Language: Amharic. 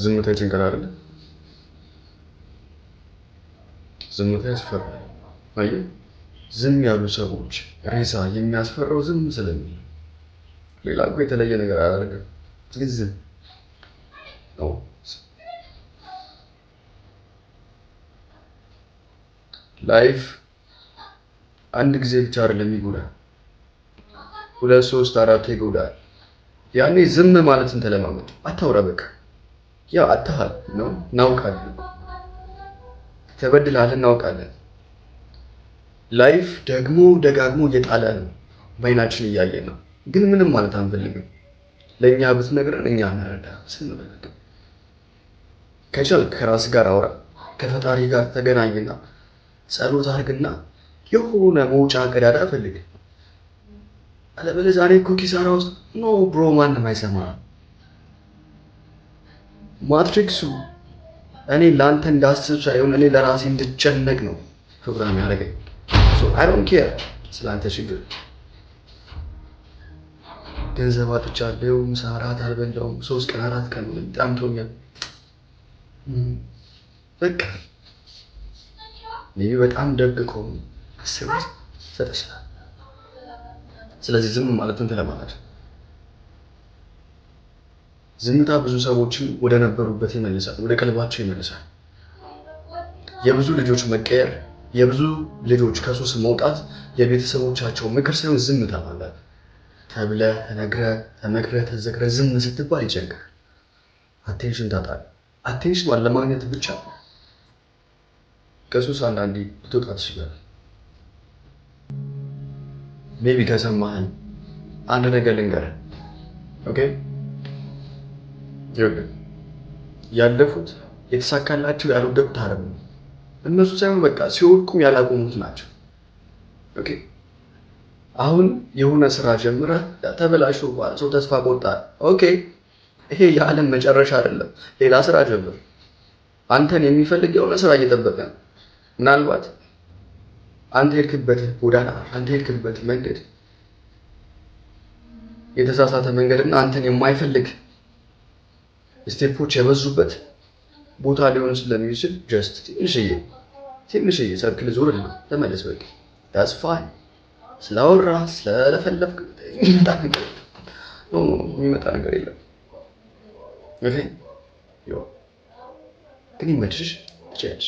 ዝምታ ይጨንቃል አይደለ? ዝምታ ያስፈራል። አየህ፣ ዝም ያሉ ሰዎች ሬሳ የሚያስፈራው ዝም ስለሚል፣ ሌላ እኮ የተለየ ነገር አያደርግም። ግን ዝም ነው። Life አንድ ጊዜ ብቻ አይደለም ይጎዳል፣ ሁለት፣ ሶስት፣ አራት ይጎዳል። ያኔ ዝም ማለትን ተለማመድ። አታውራ በቃ። ያው አጥተሃል ነው እናውቃለን፣ ተበድለሃል እናውቃለን። Life ደግሞ ደጋግሞ እየጣለ ነው፣ በአይናችን እያየን ነው። ግን ምንም ማለት አንፈልግም። ለእኛ ብትነግረን እኛ እንረዳ። ዝም በል በቃ። ከቻልክ ከራስ ጋር አውራ፣ ከፈጣሪ ጋር ተገናኝና ጸሎት አድርግና የሆነ መውጫ ቀዳዳ ፈልግ። አለበለዚያ እኔ እኮ ኪሳራ ውስጥ፣ no bro፣ ማንም አይሰማም። Matrix ኡ እኔ ለአንተ እንዳስብ ሳይሆን እኔ ለራሴ እንድጨነቅ ነው ፕሮግራም ያደረገኝ። I don't care ስለ አንተ ችግር። ገንዘብ አጥቻለሁ፣ ምሳ እራት አልበላሁም፣ 3 ቀን 4 ቀን ጠምቶኛል። በቃ maybe በጣም ደግ ከሆኑ 10 ብር ሰጥሻለሁ። ስለዚህ ዝም ማለትን ተለማመድ። ዝምታ ብዙ ሰዎችን ወደ ነበሩበት ይመልሳል፣ ወደ ቀልባቸው ይመልሳል። የብዙ ልጆች መቀየር፣ የብዙ ልጆች ከሱስ መውጣት የቤተሰቦቻቸው ምክር ሳይሆን ዝምታ ማለት። ተብለ፣ ተነግረ፣ ተመክረ፣ ተዘክረ ዝም ስትባል ይጨንቃል። Attention ታጣለህ። Attention ለማግኘት ብቻ ከሱስ አንዳንዴ ልትወጣ ትችላለህ። Maybe ከሰማህን አንድ ነገር ልንገርህ። Okay፣ ያለፉት የተሳካላቸው ያልወደቁት አይደሉም። እነሱ ሳይሆን በቃ ሲወድቁም ያላቆሙት ናቸው። Okay፣ አሁን የሆነ ስራ ጀምረህ ተበላሹ፣ ሰው ተስፋ ቆርጣል። Okay፣ ይሄ የዓለም መጨረሻ አይደለም። ሌላ ስራ ጀምር። አንተን የሚፈልግ የሆነ ስራ እየጠበቀ ነው። ምናልባት አንተ የሄድክበት ጎዳና፣ አንተ የሄድክበት መንገድ የተሳሳተ መንገድና አንተን የማይፈልግ step ኦች የበዙበት ቦታ ሊሆን ስለሚችል just ትንሽዬ ትንሽዬ circle ዙርና ተመለስ። በቃ that's fine። ስላወራ ስለለፈለፍክ የሚመጣ ነገር የሚመጣ ነገር የለም። Okay፣ ግን ይመችሽ፣ ትችያለሽ።